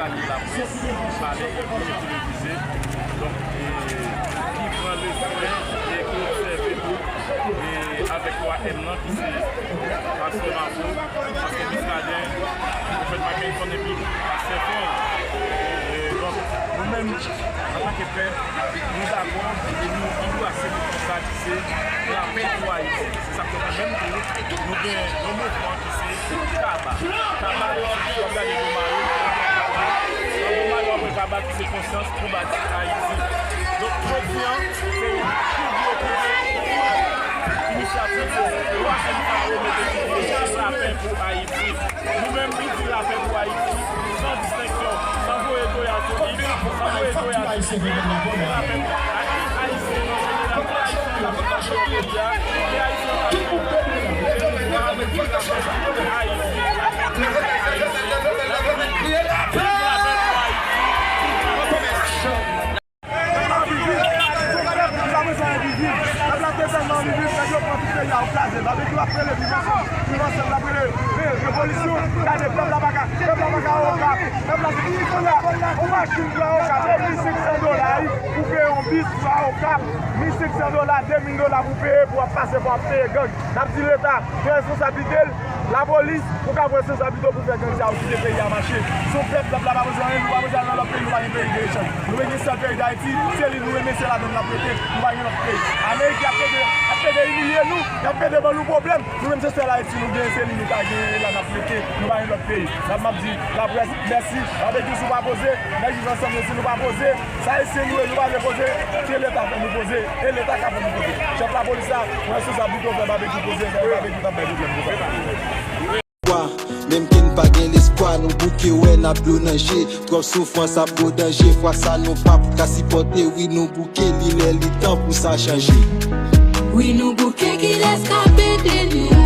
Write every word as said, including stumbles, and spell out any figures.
Salye lapwès, palè, enfote, televize, donk, e, ki pran le swen e ki obsève nou, e, avèk twa M nan, ki se Pastè Mafo, Pastè Muscadin, Pwofèt Michael Thorne epi Pastè Frank. E, donk, nou menm, antanke pèp, nou dakò e nou anbrase mouvman sa ki se Lapè pou Ayiti. Se sa k fè nou menm tou, nou gen yon mouvman ki se Kaba. Kaba, si w ap gade Doma yo, Doma yo apre Kaba ki se konsyans pou bati Ayiti. Donk, jodi a, se yon pi gwo kote inisyativ ke Racine Tao mete sou pye, Lapè pou Ayiti. Nou menm, nou di Lapè pou Ayiti, san distenksyon, san voye toya sou li, san voye toya sou li, lapè pou Ayiti. Ayisyen an jeneral, tout Ayisyen k ap mache nan peyi a, tout Ayisyen k ap viv, se nou ki pou lapè pou Ayiti. Pèp la bezwen envizib. Pèp la te tèlman envizib, nèg yo pran tout peyi a, yo kraze. Babekyou ap rele viv ansanm, viv ansanm, l ap rele, e, revolisyon. Gade, pèp la pa ka, pèp la pa ka Okap. Pèp la, se ki kounye a, yon machin pou al Okap, e mil senk san dola, wi, pou peye yon bis pou al Okap. Mil senk san dola, de mil dola pou peye, pou w ap pase, pou w ap peye gang. N ap di Leta, pran responsablite l, lapolis, pou ka pran responsablite w pou fè gang sa yo kite peyi a mache. Se yon pèp, pèp la pa bezwen anyen, nou pa bezwen al nan lòt peyi, nou pa gen peyi de echanj. Nou gen sèl peyi Dayiti, se li nou renmen, se ladan l n ap rete, nou pa gen lòt peyi. Amerik, y ap plede, ap plede imilye nou, y ap plede ban nou pwoblèm. Nou menm se sèl Ayiti nou genyen, se li nou ka genyen, e la n ap rete, nou pa gen lòt peyi. Sa m ap di laprès, mèsi. Babekyou, si w pa poze, nèg Viv Ansanm yo, si nou pa poze, se Ayisyen nou ye, nou pa vle poze, ke Leta fè nou poze, e Leta ka fè nou poze. Chèf lapolis la, pran responsablite w, fè Babekyou poze, fè Babekyou t ap bay pwoblèm konsa. Menm ke n pa gen lespwa, nou bouke, wè n ap dlo nan je. Twòp soufrans ap gwo danje, fwa sa nou p ap ka sipòte. Wi, nou bouke, li lè li tan pou sa chanje. Wi, nou bouke, kilès k ap ede nou?